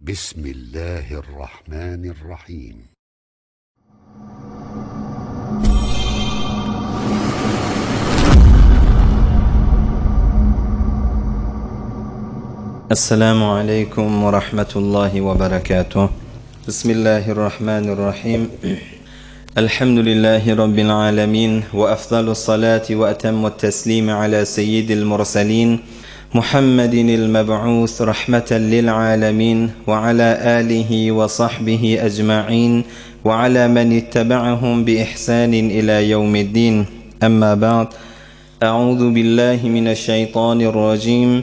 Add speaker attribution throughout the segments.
Speaker 1: بسم الله الرحمن الرحيم
Speaker 2: السلام عليكم ورحمة الله وبركاته بسم الله الرحمن الرحيم الحمد لله رب العالمين وأفضل الصلاة وأتم التسليم على سيد المرسلين محمد المبعوث رحمة للعالمين وعلى آله وصحبه أجمعين وعلى من اتبعهم بإحسان إلى يوم الدين أما بعد أعوذ بالله من الشيطان الرجيم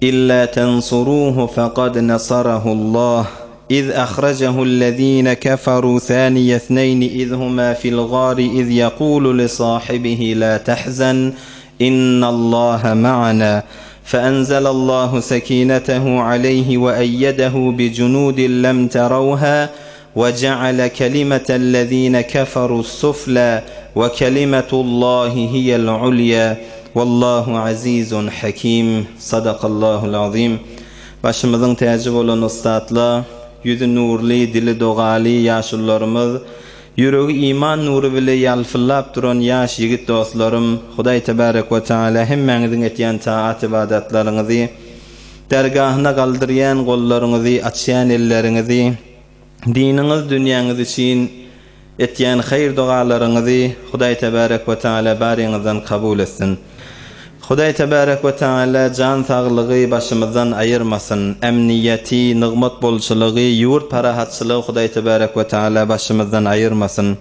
Speaker 2: إلا تنصروه فقد نصره الله إذ أخرجه الذين كفروا ثاني اثنين إذ هما في الغار إذ يقول لصاحبه لا تحزن إن الله معنا فأنزل الله سكينته عليه وأيده بجنود لم تروها وجعل كلمة الذين كفروا السفلى وكلمة الله هي العليا والله عزيز حكيم صدق الله العظيم Başymyzyň täji bolan ussatla, ýüzi nurly, dili dogaly ýaşulularymyz, ýüregi iman nury bile ýalpyldap duran ýaş ýigit dostlarym, Hudaý tebärek we taala hemmäňiziň etýän taat-ybadatlaryňyzy, dergahyna galdyrýan gollaryňyzy, açýan elleriňizi, Diniňiz, dünýäňiz üçin etýän haýyr-dogalaryňyzy Hudaý Tebärek we Taala baryňyzdan kabul etsin. Hudaý Tebärek we Taala jan saglygy başymyzdan aýyrmasyn. Ämniýeti, nygmat bolçulygy, ýurt parahatçylygy Hudaý Tebärek we Taala başymyzdan aýyrmasyn.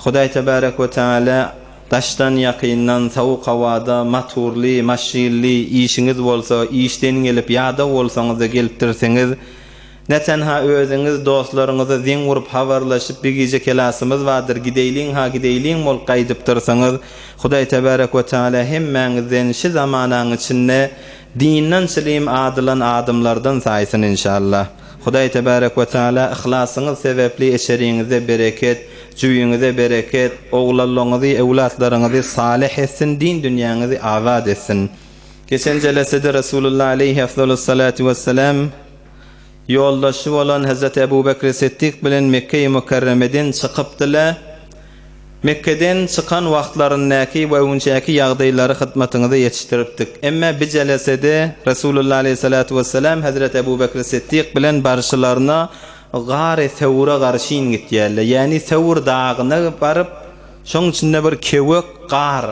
Speaker 2: Hudaý Tebärek we Taala daşdan ýakyndan sowuk howada maturly, maşynly işiňiz bolsa, işden gelip ýadaw bolsaňyzda gelipdirsiňiz, Ne tenha özüňiz dostlaryňyza zeň urup habarlaşyp bir gije kelasymyz bardyr gideýliň ha gideýliň bolup gaýdypdyrsyňyz Hudaý tebärek we taala hemmäňizden şi zamanaň içinde dinden çilim adylan adamlardan saýsyn inşallah Hudaý tebärek we taala yhlasyňyz sebepli eçeriňizde bereket jübiňize bereket oglallyňyzy öwlatlaryňyzy salyh etsin din dünýäňizi abat etsin Geçen jelesede Resulullah aleýhi afdalus-salatu wessalam ýoldaşy bolan Hezreti Ebu Bekri Siddik bilen Mekge-i Mükerremeden çykypdylar. Mekgeden çykan wagtlaryndaky we öňçäki ýagdaýlary hytmatyňyza ýetişdiripdik. Emme bi jelesede Resulullah aleýhissalatu wessalam Hezreti Ebu Bekri Siddik bilen barşylaryna Gary Sewre garşyn gitýärler. Ýagny Sewr dagyna baryp, şoň içinde bir kewek gar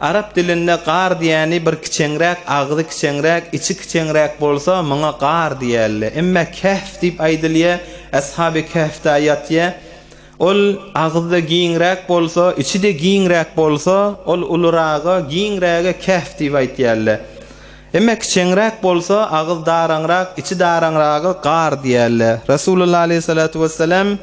Speaker 2: Arap dilinde gar diýýäni bir kiçeňräk, agzy kiçeňräk, içi kiçeňräk bolsa, muňa gar diýýärler. Emme kehf diýip aýdylýar, Ashaby kehfde ýatýar. Ol agzy-da giňräk bolsa, içi-de giňräk bolsa, ol uluraga, giňräge kehf diýip aýtýarlar. Emme kiçeňräk bolsa, agyz daraňrak, içi daraňraga gar diýýärler. Resulullah aleýhissalatu wessalam.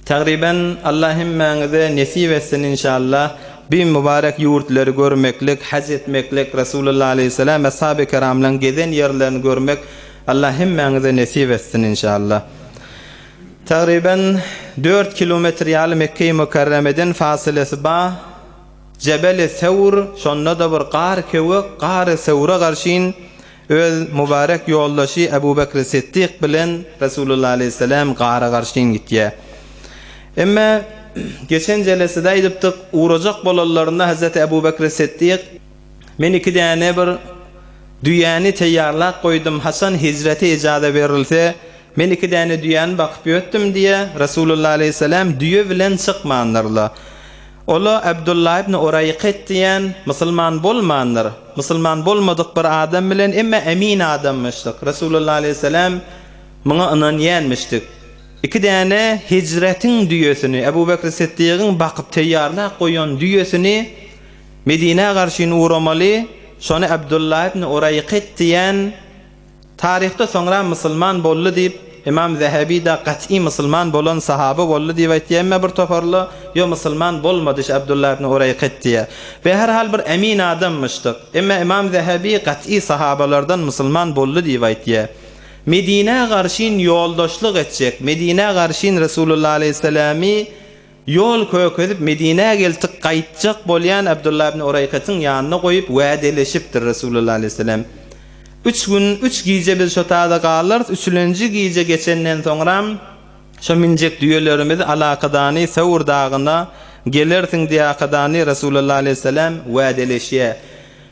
Speaker 2: Tagryban Allah hemmäňize nesip etsin inşallah bi mübarek ýurtlary görmeklik haj etmeklik Resulullah aleýhissalam ashaby keramlaň gezen ýerlerini görmek Allah hemmäňize nesip etsin inşallah. Tagryban dört kilometr ýaly Mekge-i Mükerremeden fasylesi ba Jebeli Sewr şonda-da bir gar kewek gary Sewre garşyn Öz mübarek ýoldaşy Ebu Bekri Siddik bilen Resulullah aleýhissalam gara garşyn gitýär. Emme geçen jelesede aýdypdyk, ugrajak bolanlarynda Hezreti Ebu Bekri Siddik, Men iki däne bir düýäni teýýarlap goýdum, haçan hijrete ijaza berilse, men iki däne düýäni bakyp ýötdüm diýýär. Resulullah aleýhissalam düýe bilen çykmandyrlar. Ola Abdullah ibn Uraýkyt diýen musulman bolmandyr. Musulman bolmadyk bir adam bilen emme emin adammyşdyk. Resulullah aleýhissalam muňa ynanýanmyşdyk. Iki däne hijretiň düýesini, Ebu Bekri Siddigiň bakyp teýýarlap goýan düýesini Medinä garşyn ugramaly, şony Abdullah ibn Uraýkyt diýen Taryhda soňra musulman boldy diýip, Ymam Zehebi-de gaty musulman bolan sahaba boldy diýip aýtýar, emme bir toparly ýo musulman bolmady şu Abdullah ibn Ureýkyt diýýär. Beherhal bir emin adammyşdyk. Emme Ymam Zehebi gaty sahabalardan musulman boldy diýip aýtýar. Medinä garşyn ýoldaşlyk etjek, Medinä garşyn Resulullah aleýhissalamy Ýol kökezip Medinä geltik gaýtjak bolýan Abdullah ibn Uraýkatyň ýanyna goýup wädeleşipdir Resulullah aleýhissalam. Üç gün, üç gije biz şo tada galarys, üçülenji gije geçenden soňram şo minjek düýelerimizi alakadany Sewr dagyna gelersiň diýakadany Resulullah aleýhissalam wädeleşýär.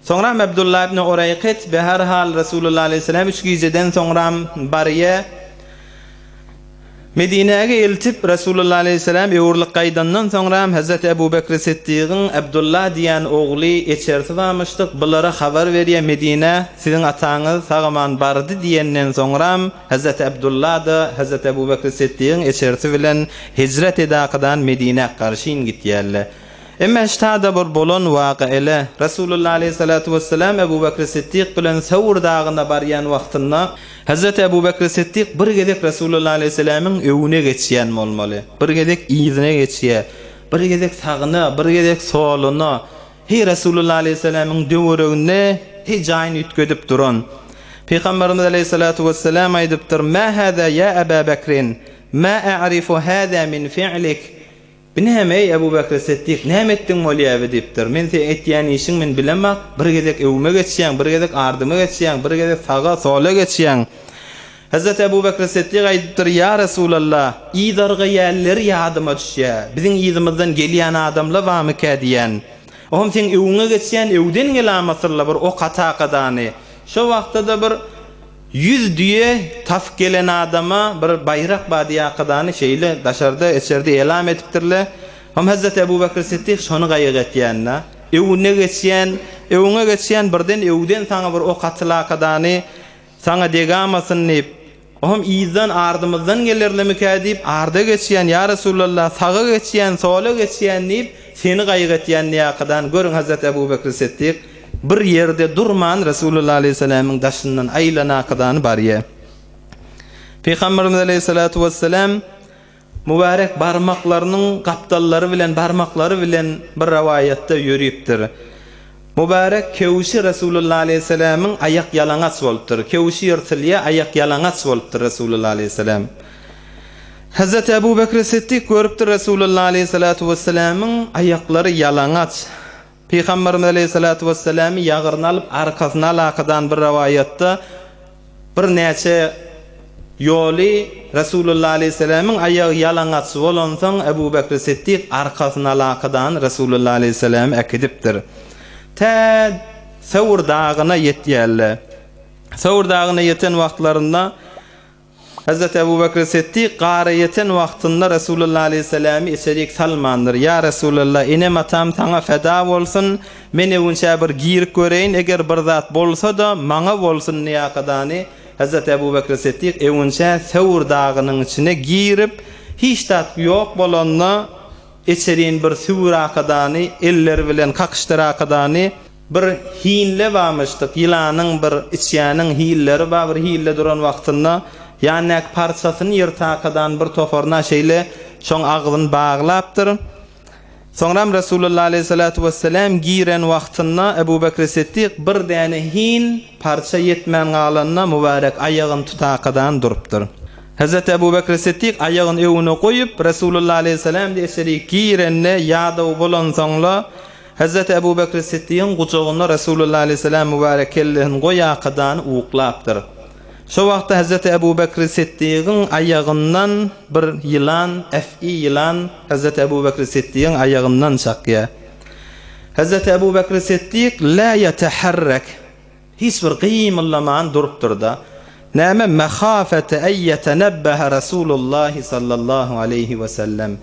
Speaker 2: Soňram Abdullah ibn Ureýkyt beherhal Resulullah aleýhissalam üç gijeden soňram barýar. Medinäge eltip, Resulullah aleýhissalam öwrülip gaýdandan soňram Hezreti Ebu Bekri Siddigyň Abdullah diýen ogly eçersi barmyşdyk, bulara habar berýär, Medinä siziň ataňyz sag-aman bardy diýenden soňram Hezreti Abdullah-da Hezreti Ebu Bekri Siddigyň eçersi bilen hijret edakadan Medinä garşyn gitýärler. Emma ştada bir bolan waka ele, Resulullah aleýhissalatu wessalam Ebu Bekri Siddik bilen Sewr dagyna barýan wagtynda, Hezreti Ebu Bekri Siddik bir gezek Resulullah aleýhissalamyň öňüne geçýän bolmaly, bir gezek yzyna geçýär, bir gezek sagyna, bir gezek soluna, heý Resulullah aleýhissalamyň döwereginde heý jaýyny üýtgedip duran. Pygamberimiz aleýhissalatu wessalam aýdypdyr, Mä hâzâ ýa Ebâ Bekrin, mä a'rifu hâzâ min fi'lik? Bu näme, eý, Ebu Bekri Siddik, näme etdiň bolýa-bi diýipdir. Men seň etýän işiň men bilemok, bir gezek öwüme geçýäň, bir gezek ardyma geçýäň, bir gezek saga, sola geçýäň. Hezreti Ebu Bekri Siddik aýdypdyr, Ýa Resulallah, yzarga ýälleri ýadyma düşýä, biziň yzymyzdan gelýän adamla bamykä diýýän. Ohm seň öwüňe geçýän, öwden gelamasyrla bir ok atakadany. Şo wagtda-da bir 100 düýe tapyp gelen adama bir baýrak bar diýakadany şeýle daşarda içerde elam edipdirle. Hom Hezreti Ebu Bekr Siddik şony gaýyk etýända, öwüne geçýän, öwüňe geçýän birden öwden saňa bir ok atylakadany saňa degamasyn diýip, Ohm yzdan ardymyzdan gelerlemikä diýip arda geçýän, ýa Resulallah saga geçýän, sola geçýän diýip seni gaýyk etýän diýakadan görüň Hezreti Ebu Bekr Siddik Bir ýerde durman Resulullah aleýhissalamyň daşyndan aýlanakadany barýar. Pygamberimiz aleýhissalatu wessalam mübärek barmaklarynyň gapdallary bilen barmaklary bilen bir rowaýatda ýöripdir. Mübärek kewşi Resulullah aleýhissalamyň aýak ýalaňaç bolupdyr. Kewşi ýyrtylýar, aýak ýalaňaç bolupdyr Resulullah aleýhissalam. Hezreti Ebu Bekri Siddik görüpdir Resulullah aleýhissalatu wessalamyň aýaklary ýalaňaç. Pygamberimiz aleýhissalatu wesselamy ýagyrna alyp, arkasyna alakadan bir rowaýatda birnäçe ýoly Resulullah aleýhissalamyň aýagy ýalaňaç bolansoň Ebu Bekri Siddik arkasyna alakadan Resulullah aleýhissalamy äkidipdir. Tä Sewr dagyna ýetýärler. Sewr dagyna ýeten wagtlarynda Hezreti Ebu Bekri Siddik gara ýeten wagtynda Resulullah aleýhissalamy içerik salmandyr. Ýa Resulallah, enem-atam saňa feda bolsun, men öwünçä bir girip göreýin, eger bir zat bolsa-da, maňa bolsun diýakadany Hezreti Ebu Bekri Siddik öwünçä Sewr dagynyň içine girip, hiç zat ýok bolanda, içerin bir süwrakadany elleri bilen kakyşdyrakadany, Bir hille barmyşdyk, ýylanyň bir içýäniň hilleri bar, bir hille duran wagtynda ýanyndaky parçasyny ýyrtakadan bir toparyna şeýle şoň agzyny baglapdyr. Soňram Resulullah aleýhissalatu wessalam giren wagtynda Ebu Bekri Siddik bir däne hin parça ýetmän galanda mübärek aýagyny tutakadan durupdyr. Hezreti Ebu Bekri Siddik aýagyny öňüne goýup Resulullah aleýhissalam içerik girende ýadaw bolansoňla Hezreti Ebu Bekri Siddigiň gujagyna Resulullah aleýhissalam mübärek kellesini goýakadany uklapdyr. Şo wagtda Hezreti Ebu Bekri Siddigiň aýagyndan bir ýylan, ef'i ýylan Hezreti Ebu Bekri Siddigiň aýagyndan çakýar. Hezreti Ebu Bekri Siddik la ýeteharrek. Hiç bir gymyldaman durupdyr-da. Näme mehafete en ýetenebbehe Resulullahi sallallahu aleýhi we sellem.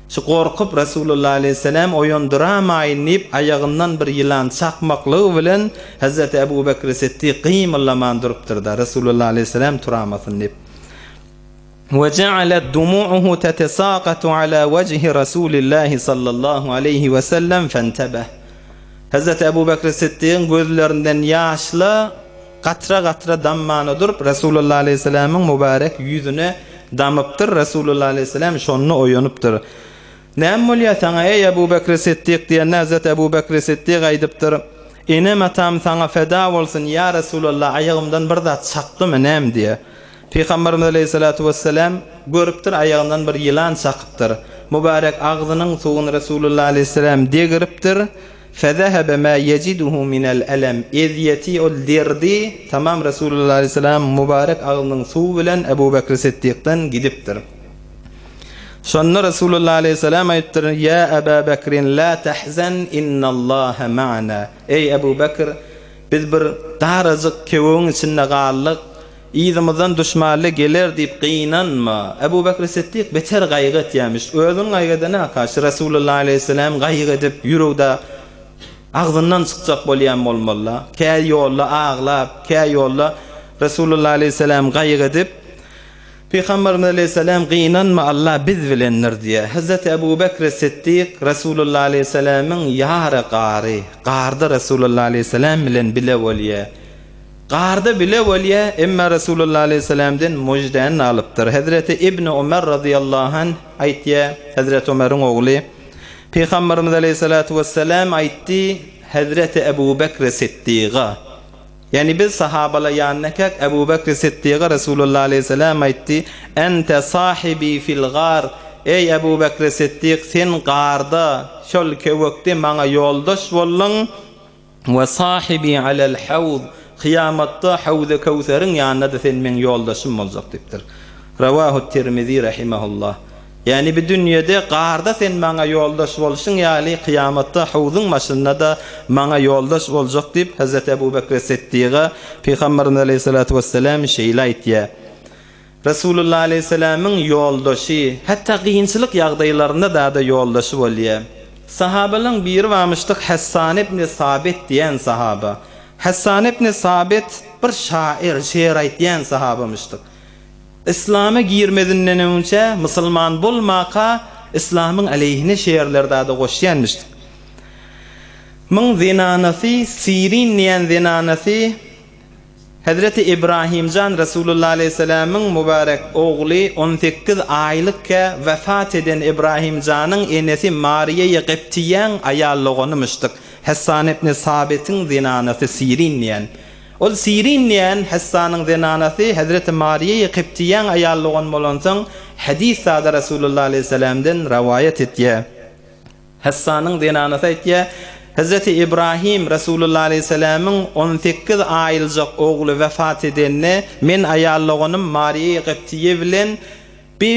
Speaker 2: Şu gorkup Resulullah aleýhisselam oýandyramaýyn diýip aýagyndan bir ýylan çakmaklygy bilen Hezreti Ebu Bekri Siddik gymyldaman durupdyr-da, Resulullah aleýhisselam turamasyn diýip. We ja'alet dumu'uhu tetesaqatu ala wejhi Rasulillahi sallallahu aleýhi we sellem fentebeh. Hezreti Ebu Bekri Siddigiň gözlerinden ýaşla gatra-gatra dammana durup, Resulullah aleýhissalamyň mübärek ýüzüne damypdyr. Resulullah aleýhissalam şonda oýanypdyr. Näme bolýar saňa, eý Ebu Bekri Siddik diýende, Hezreti Ebu Bekri Siddik aýdypdyr, Enem-atam saňa feda bolsun, ýa Resulallah, aýagymdan bir zat çakdymy, näme diýýär. Pygamberimiz aleýhissalatu wessalam görüpdir, aýagyndan bir ýylan çakypdyr. Mübärek agzynyň suwuny Resulullah aleýhissalam degiripdir. Fezehebe ma yeciduhu minel elem, ezýeti, ol derdi tamam Resulullah aleýhissalam mübarek agzynyň suwy bilen Ebu Bekri Siddikden gidipdir. Şonda Resulullah aleýhissalam aýdypdyr, Ýa Eba Bekrin la tahzen innallaha ma'ana. Eý Ebu Bekr, biz bir darajyk kewegiň içinde galdyk. Yzymyzdan duşmanly geler diýip gynanma. Ebu Bekri Siddik beter gaýgy etýämiş. Özüni gaýgy edenaka, şu Resulullah aleýhissalam gaýgy edip, ýüregde agzyndan çykjak bolýan bolmaly-da. Kä ýolda aglap, kä ýolda Resulullah aleýhissalam gaýgy edip, Pygamberimiz aleýhissalam gynanma, Allah biz bilendir diýýär. Hezreti Ebu Bekri Siddik Resulullah aleýhissalamyň ýary gary, garda Resulullah aleýhissalam bilen bile bolýar. Garda bile bolýa, emma Resulullah aleýhissalamden müždäni alypdyr. Hezreti Ibni Omer razyýallahu anh aýtýa, Hezreti Omeriň ogly, Pygamberimiz aleýhissalatu wessalam aýtdy, Hezreti Ebu Bekri Siddiga, ýagny biz sahabalar ýanyndakäk Ebu Bekri Siddiga Resulullah aleýhissalam aýtdy, Ente sahibi fil gar, Eý Ebu Bekri Siddik, sen garda, şol köwekde maňa ýoldaş bolduň, We sahibi alel hawz, kyýamatda Hawzy Köwseriň ýanynda-da sen meň ýoldaşym boljak diýipdir. Rawahu Tirmizi rahimehullah. Ýagny bu dünýede garda sen maňa ýoldaş bolşuň ýaly kyýamatda howzuň başynda-da maňa ýoldaş boljak diýip Hezreti Ebu Bekri Siddiga Pygamberimiz aleýhissalatu wesselam şeýle aýtýar. Resulullah aleýhissalamyň ýoldaşy, hatda kynçylyk ýagdaýlarynda-da-da ýoldaşy bolýar. Sahabalaryň biri barmyşdyk Hassan ibn Sabit diýen sahaba. Hassan ibn Sabit bir şair, şeýer aýtýan sahabamyşdyk. Yslama girmezinden öňçä, musulman bolmaka, yslamyň aleýhine şeýerler-de-da goşýanmyşdyk. Muň zenanasy, Sirin diýen zenanasy, Hezreti Ibrahimjan Resulullah aleýhissalamyň mübärek ogly 18 aýlykkä wefat eden Ibrahimjanyň enesi Mariýeýi Gibtiýäň aýal doganymyşdyk. Hassan ibn Sabitiň zenanasy Sirin diýen. Ol Sirin diýen Hassanyň zenanasy Hezreti Mariýeýi Gibtiýäň aýal dogany bolansoň hadys sada Resulullah aleýhissalamdan rowaýat etýär. Hassanyň zenanasy aýtýar, Hezreti Ibrahim Resulullah aleýhissalamyň 18 aýlyjak ogly wefat edende, men aýal doganym Mariýe Gibtiýe bilen bi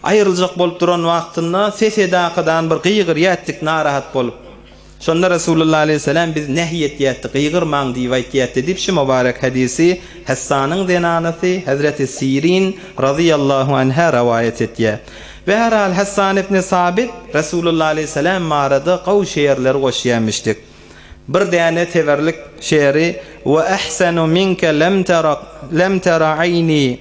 Speaker 2: aýryljak bolup duran wagtynda ses-edakadan bir gygyrýardyk narahat bolup. Şonda Resulullah aleýhissalam biz nehy etýärdi, gygyrmaň diýip aýtýardy diýip şu mübarek hadysy Hassanyň zenanasy Hezreti Sirin razyýallahu anha rowaýat etýär. Bäherhal Hassan ibn Sabit Resulullah aleýhissalam barada gowy şeýerleri goşýarmyşdyk. Bir däne teberlik şeýeri Wa ahsanu minke lem tera lem tera aýni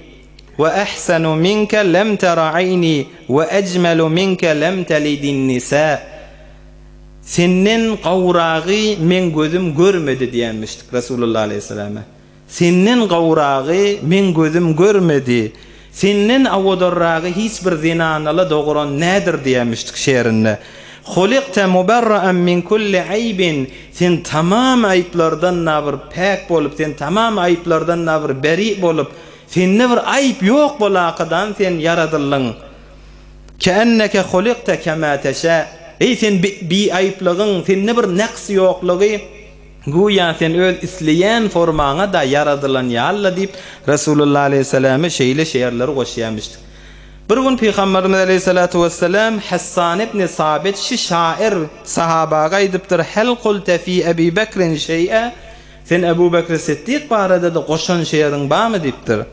Speaker 2: Wa ahsanu minke lem tera aýni Wa ejmelu minke lem telidin nisa Senden gowragy meň gözüm görmedi diýenmişdik Resulullah aleýhissalama. Senden gowragy meň gözüm görmedi, Senden awadarragy hiç bir zenanaly doguran nädir diýemişdik şerinde. Hulikte muberra'en min kulli aýbin, Sen tamam aýyplardan na bir päk bolup, sen tamam aýyplardan na bir beri bolup, sende bir aýyp ýok bolakadan sen ýaradyldyň. Keenneke hulikte kema teşä, Eý sen biaýyplygyň, sende bir naks ýoklugy, Güýä sen öz isleýän formaňa-da ýaradylan ýaly-la diýip, Resulullah aleýhissalame şeýle şeýerleri goşýarmyşdyk. Bir gün Pygamberimiz aleýhissalatu wessalam Hassan ibn Sabit şi şair sahabaga aýdypdyr, Hel kulte fi Ebi Bekrin şeý'e? Sen Ebu Bekri Siddik barada-da goşan şeýeriň barmy diýipdir.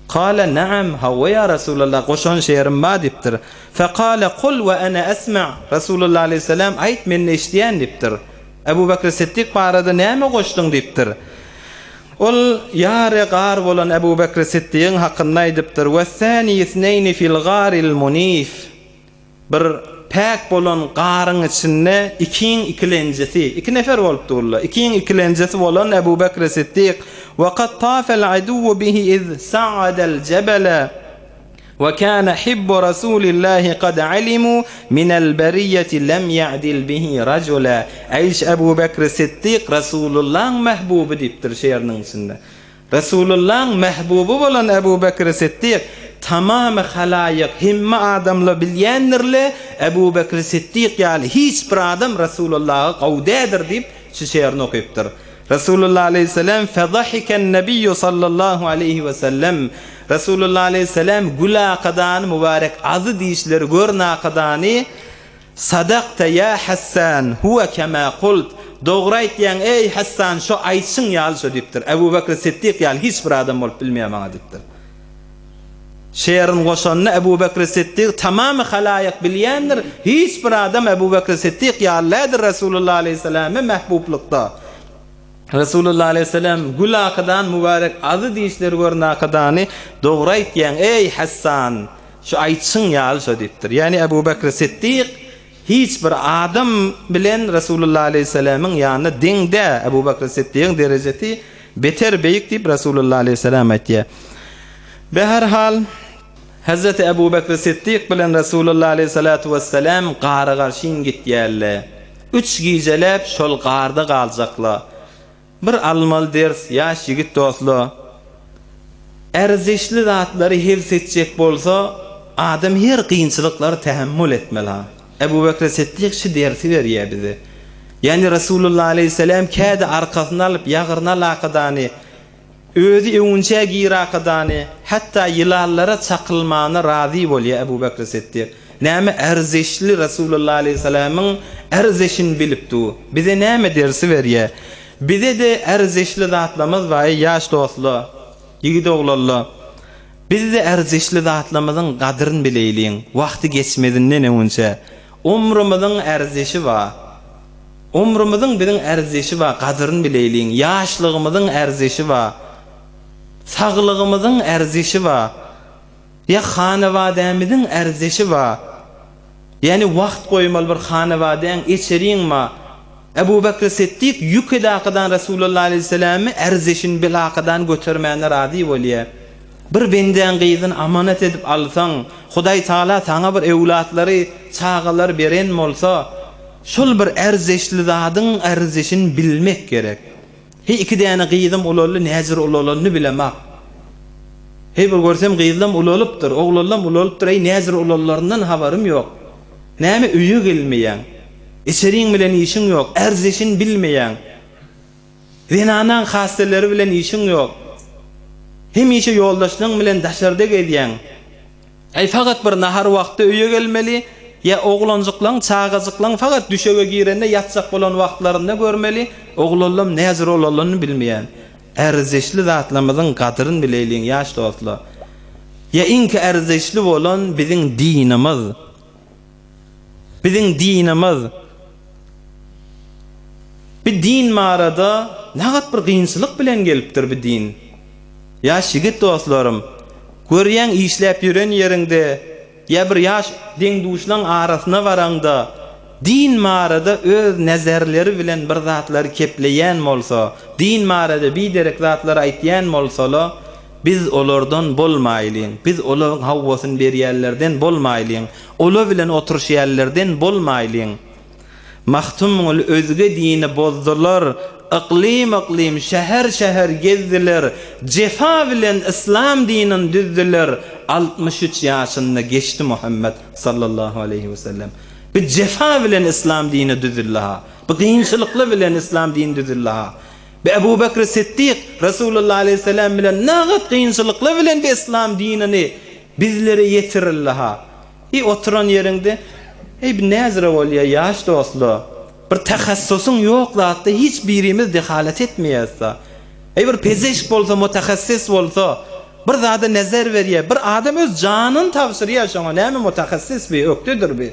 Speaker 2: Kale, Naam, hawa ýa Resulallah, goşan şeýerim bar diýipdir. Fekale, Kul we ene esma', Resulullah aleýhissalam, Aýt, men-de eşidýän diýipdir. Ebu Bekr Siddik barada näme goşduň diýipdir. Ol ýary gar bolan Ebu Bekr Siddigiň hakynda aýdypdyr, Wes-sani isneýni fil garil munif. Bir päk bolan garyň içinde ikiň ikilenjisi, iki nefer bolup durlar. Ikiň ikilenjisi bolan Ebu Bekr Siddik, Wa kad tafel aduwwu bihi iz sa'adal jebele. Wa kana hibbu Rasulillahi kad alimu minel beriyyeti lem ya'dil bihi rajula. Äýş Ebu Bekri Siddik Resulullahyň mähbuby diýipdir şeýeriniň içinde. Resulullahyň mähbuby bolan Ebu Bekri Siddik. Tamamy halaýyk, hemme adamlar bilýändir-le, Ebu Bekri Siddik ýaly hiç bir adam Resulullaha gowy dädir diýip, şu şeýrini okypdyr. Resulullah aleýhissalam Fedahiken-nebiyyu sallallahu aleýhi we sellem Resulullah aleýhissalam gül akadany mübarek azy dişleri görn akadany Sadakta ýa Hassan huwe kema kult Dogry aýtýaň eý Hassan şo aýtşyň ýaly şo diýipdir. Ebu Bekri Siddik ýaly hiç bir adam bolup bilmeýär maňa diýipdir. Şerin goşanyny Ebu Bekri Siddik tamamy halaýyk bilýändir, hiç bir adam Ebu Bekri Siddik ýaly däldir Resulullah aleýhissalame mähbublykda. Resulullah aleýhissalam gül akydan mübärek azy dişleri görün akydany dogry aýtýaň eý Hassan şu aýtşyň ýaly şo diýipdir. Ýagny Ebu Bekri Siddik hiç bir adam bilen Resulullah aleýhissalamyň ýanynda deň däl Ebu Bekri Siddigiň derejesi beter beýik diýip Resulullah aleýhissalam aýtýar. Beherhal, Hezreti Ebu Bekri Siddik bilen Resulullah aleýhissalatu wessalam gara garşyn gitýärler. Üç gijeläp şol garda galjaklar. Bir almaly ders, ýaş ýigit dostlar, erzişli zatlary hebs etjek bolsa, adam her kynçylyklary tähemmül etmeli. Ebu Bekri Siddik şu dersi berýär bize. Ýagny Resulullah aleýhissalam kädi arkasyna alyp, ýagyrna alakadany, Özi öwünçä girakadany, hatda ýylanlara çakylmana razy bolýar Ebu Bekri Siddik. Näme ärzeşli Resulullah aleýhissalamyň ärzeşini bilip dur. Bize näme dersi berýär? Bize-de ärzeşli zatlamyz bar, eý ýaş dostlar, ýigit oglanlar. Biz-de ärzeşli zatlamyzyň gadyryn bileýliň, wagty geçmezinden öwünçä. Omrumyzyň ärzeşi bar. Ömrümiziň biziň ärzeşi bar, gadyryn bileýliň, Ýaşlygymyzyň ärzeşi bar, Saglygymyzyň ärzeşi bar, Ýa hanabadämiziň ärzeşi bar. Ýagny wagt goýmaly bir hanabadäň, eçeriň bar. Ebu Bekri Siddik ýük edakydan Resulullah aleýhissalamy ärzeşini bilakadan götermäne razy bolýar. Bir bendäň gyzyny amanat edip alsaň, Hudaý Taala saňa bir öwlatlary, çagalary beren bolsa, Şol bir ärzeşli zadyň ärzeşini bilmek gerek. Heý iki däne gyzym ulaldy näjür ulalanyny bilemak. Heý bir görsem gyzlam ulalypdyr, oglanlam ulalypdyr eý näjür ulalaryndan habarym ýok. Näme öýe gelmeýäň. Içeriň bilen işiň ýok, ärzeşini bilmeýäň. Zenanaň hasseleri bilen işiň ýok. Hemişe ýoldaşlaň bilen daşarda gezýäň. Äý fakat bir nahar wagtda öýe gelmeli, ýa oglanjyklaň, çagajyklaň fakat düşege girende ýatjak bolan wagtlarynda görmeli, oglanlam näzir olalanyny bilmeýän. Ärzeşli zatlarymyzyň gadyryn bileýliň ýaş dostlar. Ýa iňki ärzeşli bolan biziň dinimiz. Biziň dinimiz. Bi din barada nagat bir gynçylyk bilen gelipdir bi din. Ýaş ýigit dostlarym, görýäň işläp ýören ýeriňde ýa bir ýaş deň-duşlaň arasyna baraňda din barada öz nezerleri bilen bir zatlary kepleýän bolsa, din barada biderek zatlary aýtýan bolsala, biz olardan bolmaýlyň, biz olaryň hawwasyny berýänlerden bolmaýlyň, ola bilen oturyşýanlerden bolmaýlyň. Magtymguly özge dini bozdular, Yklym-yklym, şäher-şäher gezdiler, Jefa bilen yslam dinini düzdüler, 63 ýaşynda geçdi Muhammet sallallahu aleýhi we sellem. Bi jefa bilen yslam dini düzüldi-ha. Bi kynçylykly bilen yslam dini düzüldi-ha. Bi Ebu Bekri Siddik, Resulullah aleýhissalam bilen nagat kynçylykly bilen bi yslam dinini bizlere ýetirildi-ha. Heý oturan ýeriňde Heý bi näzire bolýa ýaş dostla. Bir tahassusyň ýok zatda hiç birimiz dehalat etmeýäsda. Heý bir pezeşk bolsa mutahassis bolsa bir zada nezer berýä bir adam öz janyny tabşyrýa şoňa näme mutahassis bi ökdedir bi.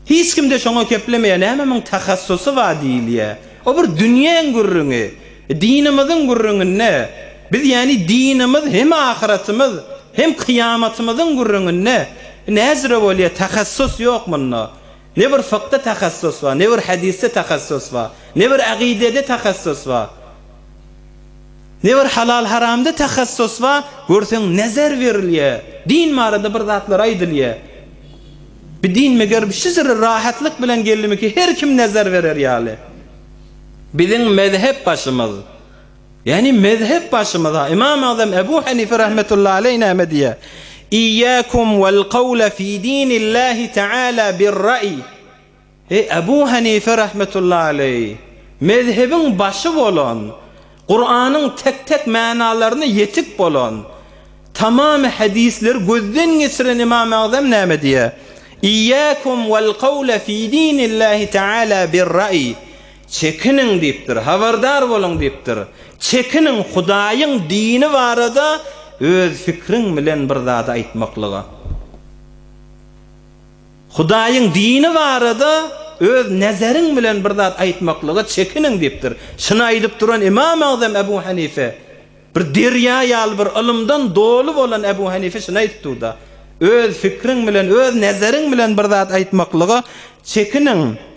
Speaker 2: Hiç kimde şoňa keplemeýä näme muň tahassusy bar diýilýä. O bir dünýäň gürrüňi. Dinimiziň gürrüňinde biz ýagny dinimiz hem ahyratymyz hem kyýamatymyzyň gürrüňinde näzire bolýar tahassus ýok munda. Ne bir fykda tahassus bar, ne bir hadysda tahassus bar, ne bir agydede tahassus bar. Ne bir halal haramda tahassus bar, görseň nezer berilýär. Din barada bir zatlar aýdylýar. Bi din meger şüjür rahatlyk bilen geldimiki her kim nezer berer ýaly. Biziň mezhep başymyz, ýagny mezhep başymyz ha, Ymam Agzam Ebu Hanife rahmetullahi aleý näme diýýär? Iýýäkum wal kawle fi dinillahi ta'ala bir-ra'ý. Eý, Ebu Hanife rahmetullahi aleý, mezhebiň başy bolan, Kuranyň tek-tek mänalaryna ýetik bolan, tamamy hadysleri gözden geçiren Ymam Agzam näme diýýär? Iýýäkum wal kawle fi dinillahi ta'ala bir-ra'ý. Çekiniň diýipdir, habardar boluň diýipdir. Çekiniň Hudaýyň dini barada öz pikriň bilen bir zady aýtmaklyga. Hudaýyň dini barada öz nezeriň bilen bir zat aýtmaklyga çekiniň diýipdir. Şuny aýdyp duran Ymam Agzam Ebu Hanife, bir derýa ýaly bir ylymdan doly bolan Ebu Hanife şuny aýdyp dur-da. Öz pikriň bilen, öz nezeriň bilen bir zat aýtmaklyga çekiniň.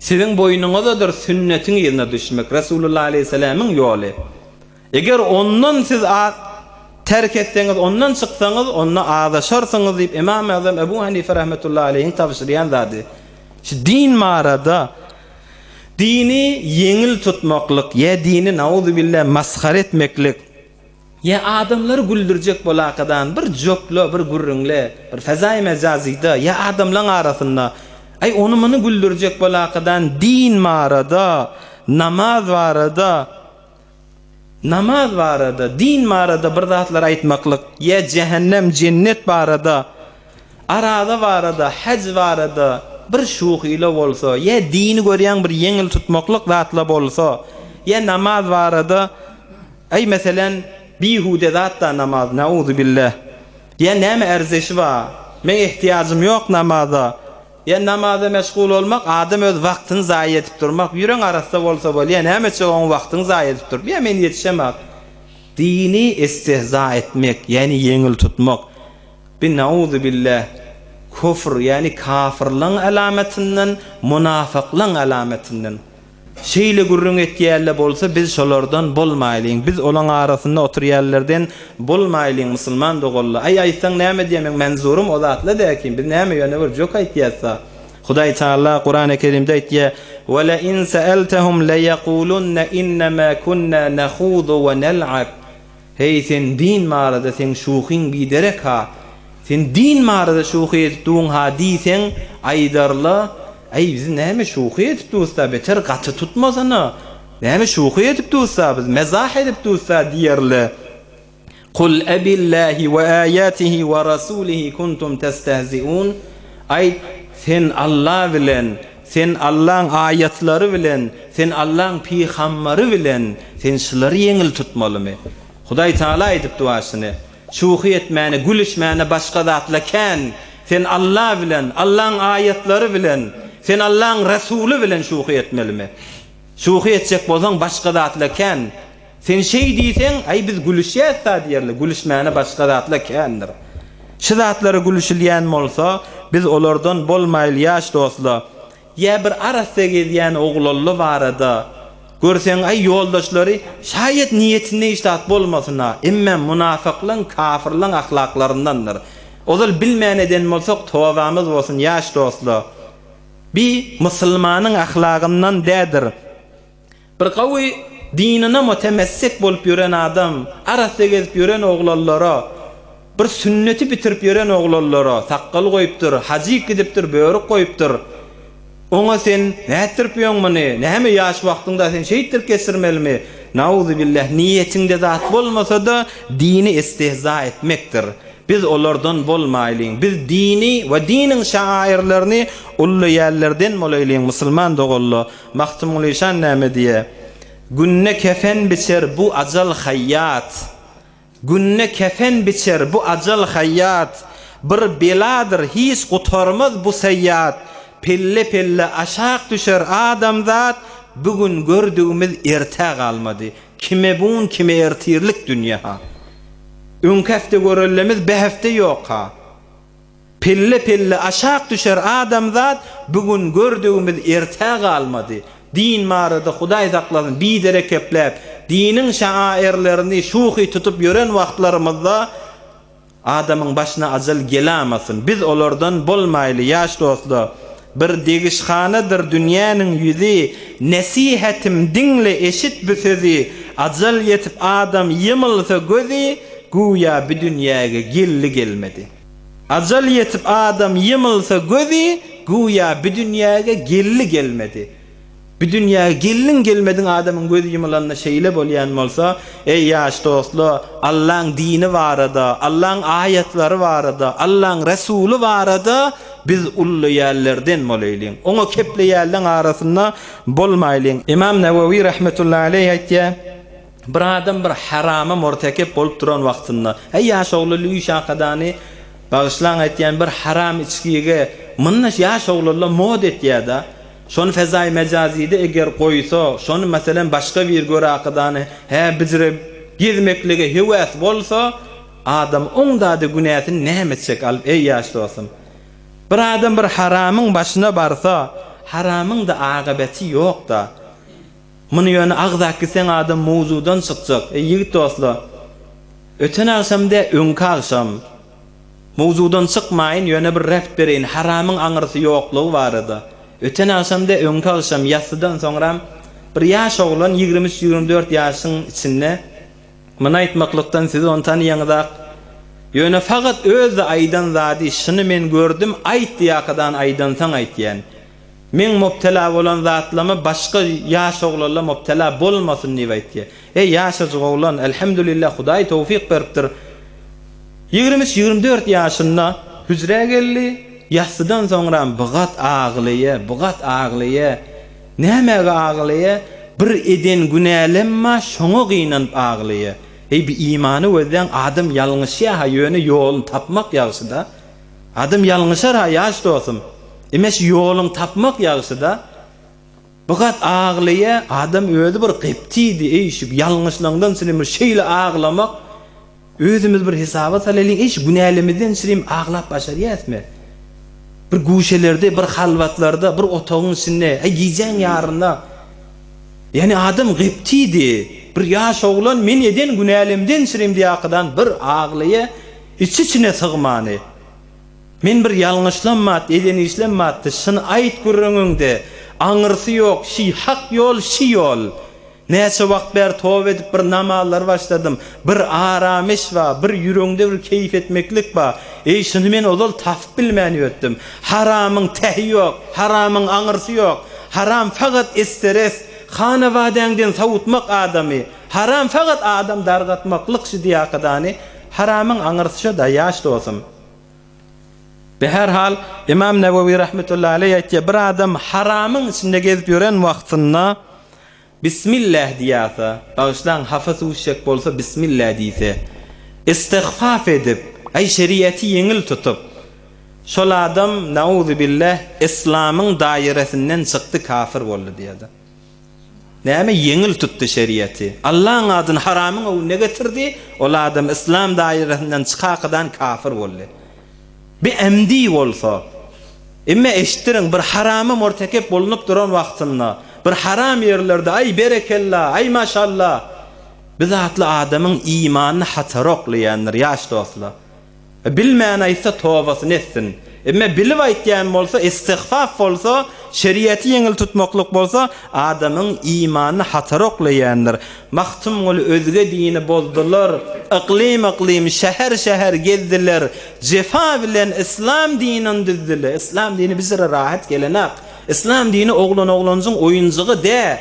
Speaker 2: Siziň boýnuňyzdadyr sünnetiň yzyna düşmek, Resulullah aleýhissalamyň ýoly. Eger ondan siz terk etseňiz, ondan çyksaňyz, onda azaşarsyňyz diýip Ymam Azam Ebu Hanife rahmetullahi aleýhiň tabşyrýan zady. Şu din barada dini ýeňil tutmaklyk ýa dini nauzubilla masgara etmeklik Ýa adamlary güldürjek bolakadan bir jokla, bir gürrüňle, bir fezaýy mejazyda ýa adamlaň arasynda, aý ony-muny güldürjek bolakadan din barada, namaz barada, namaz barada, din barada bir zatlar aýtmaklyk, ýa jähennem, jennet barada, araza barada, haj barada bir şuhyla bolsa, ýa dini görýäň bir ýeňil tutmaklyk zatla bolsa, ýa namaz barada, Aý meselen bihude zatda namaz nauzubilleh. Ýa näme ärzeşi bar? Meň ehtiýajym ýok namaza. Ýa namaza meşgul bolmak adam öz wagtyny zaýa edip durmak ýüreň arassa bolsa bolýa näme etjek oň wagtyňy zaýa edip durup ýa men ýetişemak. Dini istihza etmek ýani ýeňil tutmak bi nauzubilleh kufr ýani kafyrlaň alamatyndan munafyklaň alamatyndan. Şeýle gürrüň etýärler bolsa biz şolardan bolmaýlyň, biz olaň arasynda oturýanlarden bolmaýlyň musulman doganlar. Aý aýtsaň näme diýýär meň menzurum o zatla däkim biz näme ýöne bir jok aýtýasda. Hudaý Taala Kurany Kerimde aýtýar, Ve le in seeltehum le yekulunne innema kunna nahudu ve nel'ab. Heý sen din barada seň şuhyň biderek ha, sen din barada şuhy edip duň ha diýseň aýdarla, äý biz näme şuhy edip dusda beter gaty tutmasana, näme şuhy edip dusda biz mezah edip dusda diýerle. Kul ebillahi we aýatihi we rasulihi kuntum testehziun Aýt, sen Alla bilen, sen Allaň aýatlary bilen, sen Allaň pygambary bilen, sen şulary ýeňil tutmalymy? Hudaý Taala aýdypdy başyny. Şuhy etmäne, gülüşmäne başga zatla kän. Sen Alla bilen, Allaň aýatlary bilen, sen Allaň Resuly bilen şuhy etmelimi? Şuhy etjek bolsaň başga zatla kän. Sen şeý diýseň, aý biz gülüşýäs-da diýerler, gülüşmäne başga zatlar kändir. Şu zatlara gülüşilýän bolsa, biz olardan bolmaýly ýaş dostlar. Ýa bir arassa gezýän oglanly barada, görseň aý ýoldaşlary şaýat niýetinde hiç zat bolmasyn-a, emme munafyklaň, kafyrlaň ahlaklaryndandyr. Ozal bilmän eden bolsak tobamyz bolsun ýaş dostlar. Bi musulmanyň ahlagyndan dädir. Bir gawy dinine mutemessik bolup ýören adam, arassa gezip ýören oglanlara, bir sünneti bitirip ýören oglanlara, sakgal goýupdyr, hajyk gidipdir, börük goýupdyr. Oňa sen nätdirip ýöň muny, näme ýaş wagtyňda sen şeýtdirip geçirmelimi? Nauzubillah, niýetiňde zat bolmasa-da dini istihza etmekdir. Biz olardan bolmaýlyň. Biz dini we diniň şaairlerini ullaýanlarden bolaýlyň musulman doganlar. Magtymguly şan näme diýýär? Günde kefen biçer bu ajal haýýat. Günde kefen biçer bu ajal haýýat. Bir beladyr, hiç gutarmaz bu saýýat. Pelle-pelle aşak düşer adamzat, Bu gün gördügimiz ertä galmady. Kime bu gün, kime ertirlik dünýe-ha. Öňki hepde görellemiz be hepde ýok-ha. Pelle-pelle aşak düşer adamzat, bu gün gördügimiz ertä galmady. Din barada Hudaý saklasyn biderek gepläp, diniň şaairlerini şuhy tutup ýören wagtlarymyzda adamyň başyna ajal gelamasyn. Biz olardan bolmaýly ýaş dostlar. Bir degişhanadyr dünýäniň ýüzi, nesihatim diňle eşit bu sözi, ajal ýetip adam ýymylsa gözi, Güýä bi dünýäge geldi gelmedi. Ajal ýetip adam ýymylsa gözi, Güýä bi dünýäge geldi gelmedi. Bi dünýäge geldiň gelmediň adamyň gözi ýumulanda şeýle bolýan bolsa, eý ýaş dostla, Allaň dini barada, Allaň aýatlary barada, Allaň Resuly barada biz ullaýanlerden bolaýlyň. Oňa kepleýänleň arasynda bolmaýlyň. Ymam Nawawi rahmetullahi aleýh aýtýar, Bir adam bir harama mortekep bolup duran wagtynda, eý ýaş oglanly üý şakadany, bagyşlaň aýtýan bir haram içgige, munda ýaş oglanlar moda etýär-da, Şony fezaýy mejazide eger goýsa, şony meselem başga bir görakydany hä bijire gezmeklige höwes bolsa, adam oň zady günäsini näme etjek alyp eý ýaş dostum. Bir adam bir haramyň başyna barsa, haramyň-da agybeti ýok-da. Muny ýöne agzap gitseň adam mowzudan çykjak. Eý ýigit dostlar. Öten agşam dä öňki agşam. Mowzudan çykmaýyn, ýöne bir rept bereýin, haramyň aňyrsy ýoklugy barada. Öten agşam dä öňki agşam ýassydan soňram bir ýaş oglan 23-24 ýaşyň içinde, muny aýtmaklykdan siz ony tanyýaňyzak, ýöne fakat özi aýdan zady şuny men gördüm aýt diýakadan aýdansoň aýtýan. Meň mobtela bolan zatlama başga ýaş oglanlar mobtela bolmasyn diýip aýtýa. Eý ýaşajyk oglan, elhamdülillah Hudaý towfyk beripdir. 23, 24 ýaşynda hüjrä geldi, ýassydan soňram bygat aglaýa, bygat aglaýa. Nämäge aglaýa? Bir eden günälemma şoňa gynanyp aglaýa. Eý bi imany gözläň adam ýalňyşýa-ha ýöne ýoluny tapmak ýagşyda. Adam ýalňyşar-ha ýaş dosum. Emeş ýoluň tapmak ýagşy-da. Bu gat aglaýa, adam özi bir geptidi, eý şu ýalňyşlaňdan çynym bir şeýle aglamak, özümiz bir hesaba salalyň, eý şu günälemizden çynym aglap başarýasmy? Bir guşelerde, bir halwatlarda, bir otagyň içinde, eý gijäň ýarynda. Ýani adam geptidi, bir ýaş oglan men eden günälemden çynym diýakydan bir aglaýa, Iç-içine sygmany. Men bir ýalňyşlam batdy, eden işlem batdy, şyny aýt gürrüňiňde, aňyrsy ýok, şi hak ýol, şi ýol. Näçe wagt bäri toba edip bir namazlar başladym, bir aramyş ba, bir ýüregiňde bir keýp etmeklik ba. Eý, şuny men ozal tapyp bilmän ýötdüm. Haramyň tähi ýok, haramyň aňyrsy ýok. Haram fakat esteres, hanabadäňden sowutmak adamy. Haram fakat adam dargatmaklyk şi diýakadany. Haramyň aňyrsy şo-da, ýaş dostum. Beherhal, Ymam Newewi rahmetullahi aleýh aýtýar, bir adam haramyň içinde gezip ýören wagtynda Bismillah diýýärse, bagyşlaň, hapa suw içjek bolsa Bismillah diýse, istigfaf edip, aý şeriaty ýeňil tutup, şol adam, nauzubillah, yslamyň daýyresinden çykdy, kafir boldy diýýär-de. Näme ýeňil tutdy şeriaty. Allaň adyny haramyň öňüne getirdi, ol adam yslam daýyrasyndan çykakadan kafir boldy. Bi emdi bolsa. Emme eşitdiriň bir harama mortekep bolunyp duran wagtynda, bir haram ýerlerde aý berekella, aý maşalla. Bi zatly adamyň imanyny hatara oklaýandyr ýaş dostlar. Bilmän aýtsa tobasyny etsin. Emme bilip aýtýan bolsa, istihfaf bolsa, şeriaty ýeňil tutmaklyk bolsa, adamyň imanyny hatara oklaýandyr. Magtymguly özge dini bozdular, yklym-yklym, şäher-şäher gezdiler, jefa bilen yslam dinini düzdüler. Yslam dini bizlere rahat gelenak. Yslam dini oglan-oglanjyň oýunjygy dä.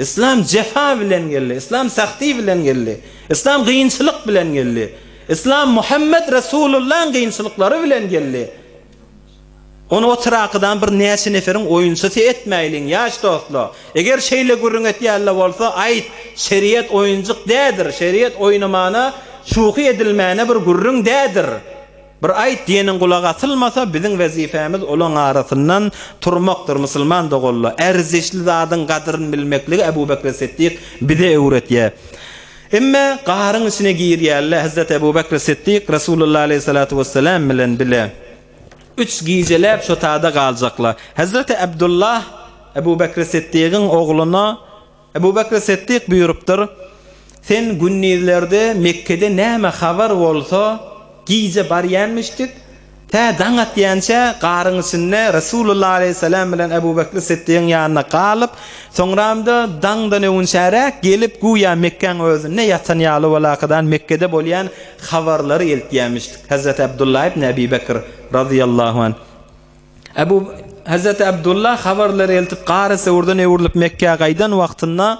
Speaker 2: Yslam jefa bilen geldi. Yslam sahti bilen geldi. Yslam gynçylyk bilen geldi. Yslam Muhammet Resulullaň kynçylyklary bilen geldi. Ony oturakydan bir näçe neferiň oýunçysy etmäýliň, ýaş dostlar. Eger şeýle gürrüň etýänler bolsa, aýt, şeriat oýunjyk dädir, şeriat oýnamana, şuhy edilmäne bir gürrüň dädir. Bir aýt diýeniň gulak asylmasa, biziň wezipemiz olaň arasyndan turmakdyr, musulman doganlar. Erzişli zadyň gadryny bilmekligi Ebu Bekri Siddik bize öwretýär. Emme garyň içine girýärler, Hezreti Ebu Bekr Siddik Resulullah aleýhissalatu wessalam bilen bile üç gijeläp şo tada galjaklar. Hezreti Abdullah Ebu Bekr Siddigiň ogluna Ebu Bekr Siddik buýrupdyr, Sen gündizlerde Mekgede näme habar bolsa, gije barýanmyşdyk, Tä daň atýança garyň içinde Resulullah aleýhissalam bilen Ebu Bekri Syddygyň ýanynda galyp, soňram-da daňdan öwünçäräk gelip, güýä Mekgäň özünde ýatan ýaly bolakadan Mekgede bolýan habarlary eltýämişdik. Hezreti Abdullah ibn Ebi Bekr razyýallahu anh. Ebu Hezreti Abdullah habarlary eltip Gary Söwürden öwrülip Mekgä gaýdan wagtynda,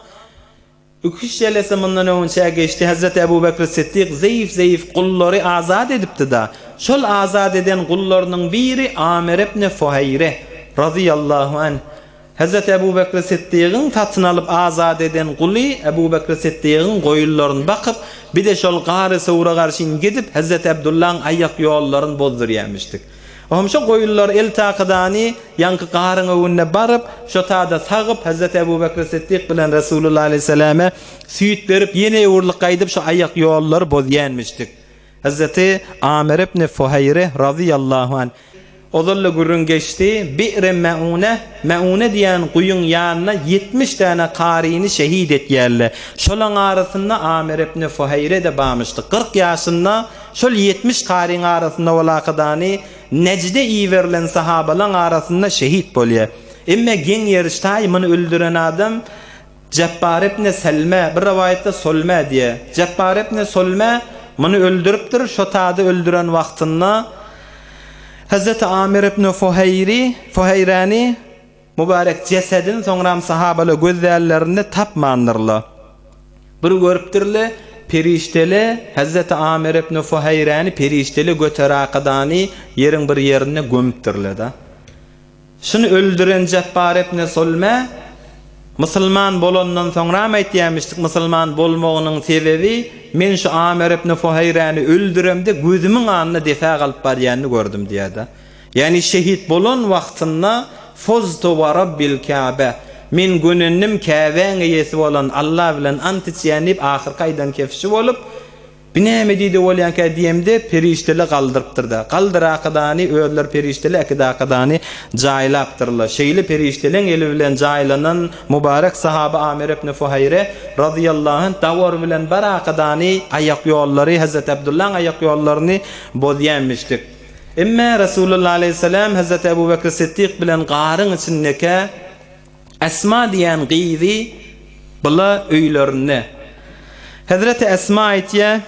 Speaker 2: Üç jelese mundan öňünçä geçdi. Hezreti Ebu Bekr Siddik zeýif-zeýif gullary azat edipdi-da. Şol azat eden gullarynyň biri Amir ibn Fuheýre, razyýallahu anh. Hezreti Ebu Bekr Siddigiň satyn alyp azat eden guly Ebu Bekr Siddigiň goýunlaryny bakyp, bir-de şol Gary Sowra garşyn gidip, Hezreti Abdullaň aýak ýollaryny bozdurýamişdik. Ohm şo goýunlar el takydany ýaňky garyň öwünde baryp, şo tada sagyp, Hezreti Ebu Bekri Siddik bilen Resulullah aleýhissalame süýt berip, ýene öwrülip gaýdyp şo aýak ýollary bozýanmişdik. Hezreti Amir ibn Fuheýre razyýallahu anh. Ozal-da gürrüň geçdi, Bi'ri Meune, Meune diýen guýyň ýanynda 70 däne karyny şehit etýärler. Şolaň arasynda Amir ibn Fuheýre-de barmyşdy. 40 ýaşynda Şol 70 karyň arasynda bolakadany Nejde iberilen sahabalaň arasynda şehit bolýar. Emme geň ýeri ştaý muny öldüren adam Jepbar ibn Selme, bir rowaýatda Solme diýýär. Jepbar ibn Solme muny öldüripdir, şo tada öldüren wagtynda Hezreti Amir ibn Fuheýri, Fuheýräni Mübarek jesedini soňram sahabalar gözlänlerinde tapmandyrlar. Bir görüpdirler, perişdele Hezreti Amir ibn Fuheýräni perişdele göterakadany ýeriň bir ýerinde gömüpdirler-de. Şuny öldüren Jepbar ibn Sulme musulman bolandan soňram aýtýarmyşdyk, musulman bolmagynyň sebebi men şu Amir ibn Fuheýräni öldüremde gözümiň alnynda depä galyp barýanyny gördüm diýýär-de. Ýagny şehit bolan wagtynda Fuztu we Rabbil Käbe, Men gönendim Käbäň eýesi bolan Alla bilen ant içýän diýip ahyrky aýdan kefşi bolup, Bi näme diýdi bolýanka diýemde perişdele galdyrypdyrda. Galdyrakadany özleri perişdele äkidakadany jaýlapdyrlar. Şeýle perişdeleň eli bilen jaýlanan mubarek sahaba Amir ibn Fuhaýre razyýallahu anh dawar bilen barakadany aýak ýollary Hezreti Abdullaň aýak ýollaryny bozýanmişdik. Emme Resulullah aleýhissalam Hezreti Ebu Bekr Siddik bilen garyň içindekä Esma diýen gyzy bula öýlerinde. Hezreti Esma aýtýar,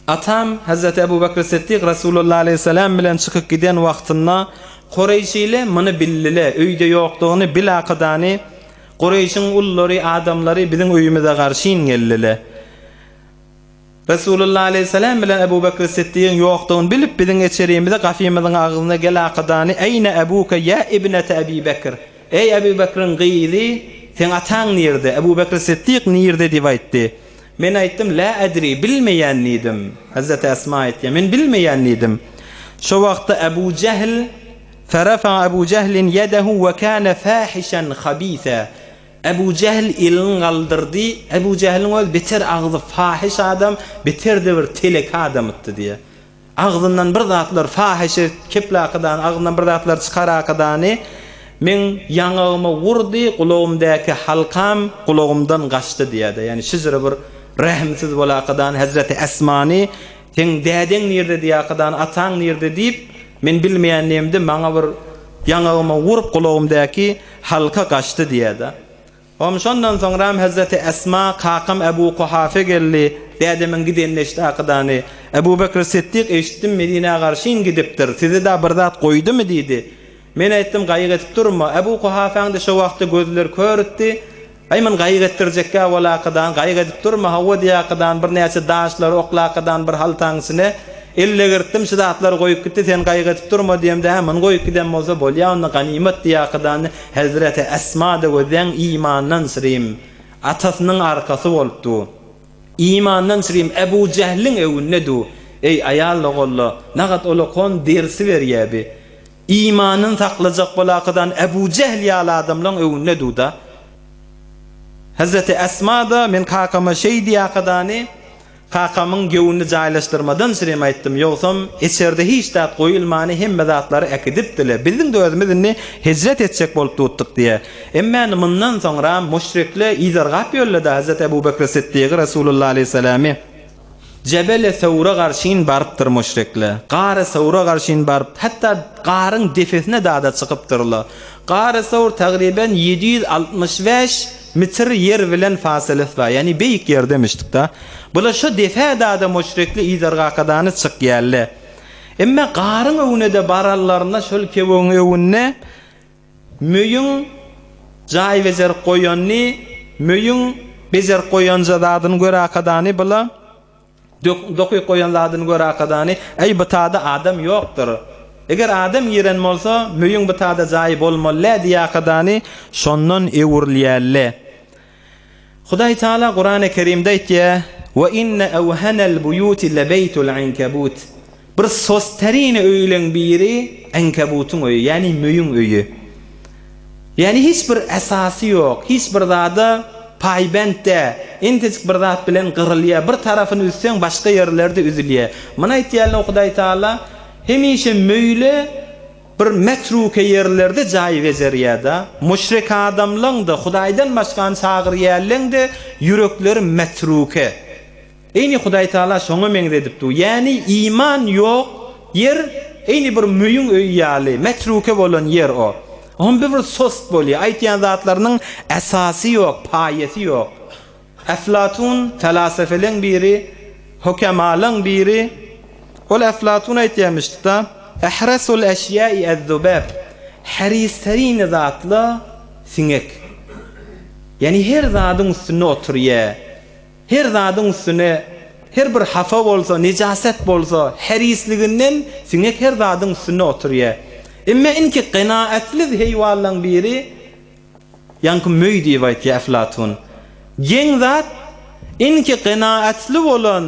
Speaker 2: Atam Hezreti Ebu Bekr Siddik Resulullah aleýhissalam bilen çykyp giden wagtynda Kureýşile muny bildile, öýde ýokdugyny bilakadany Kureýşiň ullary, adamlary biziň öýümize garşyn geldile. Resulullah aleýhissalam bilen Ebu Bekri Siddigiň ýokdugyny bilip, biziň içerimize, gafymyzyň agzyna gel akydany, Eýne ebuke ýa ibnete Ebi Bekr? Eý, Ebu Bekriň gyzy, seň ataň nirde? Ebu Bekri Siddik nirde? diýip aýtdy. Men aýtdym, Lä edri, bilmeýän diýdim. Hezreti Esma aýtýar, Men bilmeýän diýdim. Şo wagtda Ebu Jehl, Ferefa'a Ebu Jehlin ýedehu we kâne fâhişen habîse. Ebu Jähl elini galdyrdy, Ebu Jähliň özi beter agzy fahyş adam, beter-de bir teleke adamytdy diýýär. Agzyndan bir zatlar fahyşe keplakadany, agzyndan bir zatlar çykarakadany meň ýaňagyma urdy, gulagymdaky halkam gulagymdan gaçdy diýýär-de. Ýagny şujra bir rehimsiz bolakadany Hezreti Esmany Seň dädeň nirde diýakadany, ataň nirde diýip, men bilmeýän diýemde maňa bir ýaňagyma urup gulagymdaky halka gaçdy diýýär-de. Hom şondan soňram Hezreti Esma kakam Ebu Kuhafe geldi, dädemiň gidenini eşitdi akydany. Ebu Bekr Siddik eşitdim Medinä garşyn gidipdir, size-da bir zat goýdumy diýdi. Men aýtdym gaýgy edip durma. Ebu Kuhafäň-de şo wagtda gözleri kör itdi. Aý men gaýgy etdirjekgä bolakadan, gaýgy edip durma, hawa diýakadan birnäçe daşlary oklakadan bir haltaň içine ellegirtdim, şu zatlary goýup gitdi, sen gaýgy edip durma diýemde, hä muny goýup giden bolsa bolýa onda ganymat diýakadan Hezreti Esma-da gözleň imandan çyrim atasynyň arkasy bolup du. Imandan çyrim Ebu Jähliň öwünde du. Eý aýal doganla, nagat olakon dersi berýä bi. Imanyny saklajak bolakadan Ebu Jehl ýaly adamlaň öwünde duda. Hezreti Esma-da men kakama şeý diýakadany kakamyň göwnüni jaýlaşdyrmadan şirem aýtdym, ýogsam içerde hiç zat goýulmany hemme zatlary äkidipdile, biziň-de özümiz indi hijret etjek bolup dutdyk diýä. Emmany mundan soňram müşrikle yzargap ýölledi Hezreti Ebu Bekri Siddigy Resulullah aleýhissalamy. Jebele Sewre garşyn barypdyr müşrikler. Gary Sewre garşyn baryp, hatda garyň depesine dada çykypdyrlar. Gary Sewr tagryben 765 mitr ýer bilen faselesi bar, ýagny beýik ýerdemişdik-da. Bular şo depä dada müşrikler yzargakadany çykýarlar. Emme garyň öwüne-de baranlarynda şol kewegiň öwünde Möýüň jaý bejerip goýanyny, möýüň bejerip goýanja zadyny göräkadany bula, dokyp goýan zadyny göräkadany, Äý, bu tada adam ýokdur. Eger adam giren bolsa, möýüň bu tada jaýy bolmaly-dä diýäkadany, şondan öwrülýärle. Hudaý Taala Kurany Kerimde aýtýar, Ve inne ewhenel buýuti lebeýtul ankebut. Bir sosterin öýleň biri ankebutyň öýi, ýagny möýüň öýi. Ýagny hiç bir esasy ýok, hiç bir zada paýbent dä, entejik bir zat bilen gyrylýar, bir tarapyny üzseň başga ýerlerde üzülýär. Muny aýtýarlar Hudaý Taala hemişe möýle Bir metruke ýerlerde jaý bejerýär-da. Müşrik adamlaň-da, Hudaýdan başgany çagyrýanlaň-da ýürekleri metruke. Eýni Hudaýtagala şoňa meňzedip dur. Ýäni iman ýok ýer eýni bir möýüň öýi ýaly, metruke bolan ýer o. Oňam bir bir sost bolýar. Aýtýan zatlarynyň esasy ýok, paýasy ýok. Eflatun felasefeleň biri, hukemalaň biri. Ol Eflatun aýtýarmyşdy-da, Ehresul eşýai ez-zubab, Heristerin zatla siňek. Ýagny her zadyň üstünde oturýar. Her zadyň üstüne, her bir hapa bolsa, nejaset bolsa, herisliginden siňek her zadyň üstünde oturýar. Emme inki genaatliz heýwanlaň biri Ýaňky möý diýip aýtýar Eflatun. Geň zat, inki genaatly bolan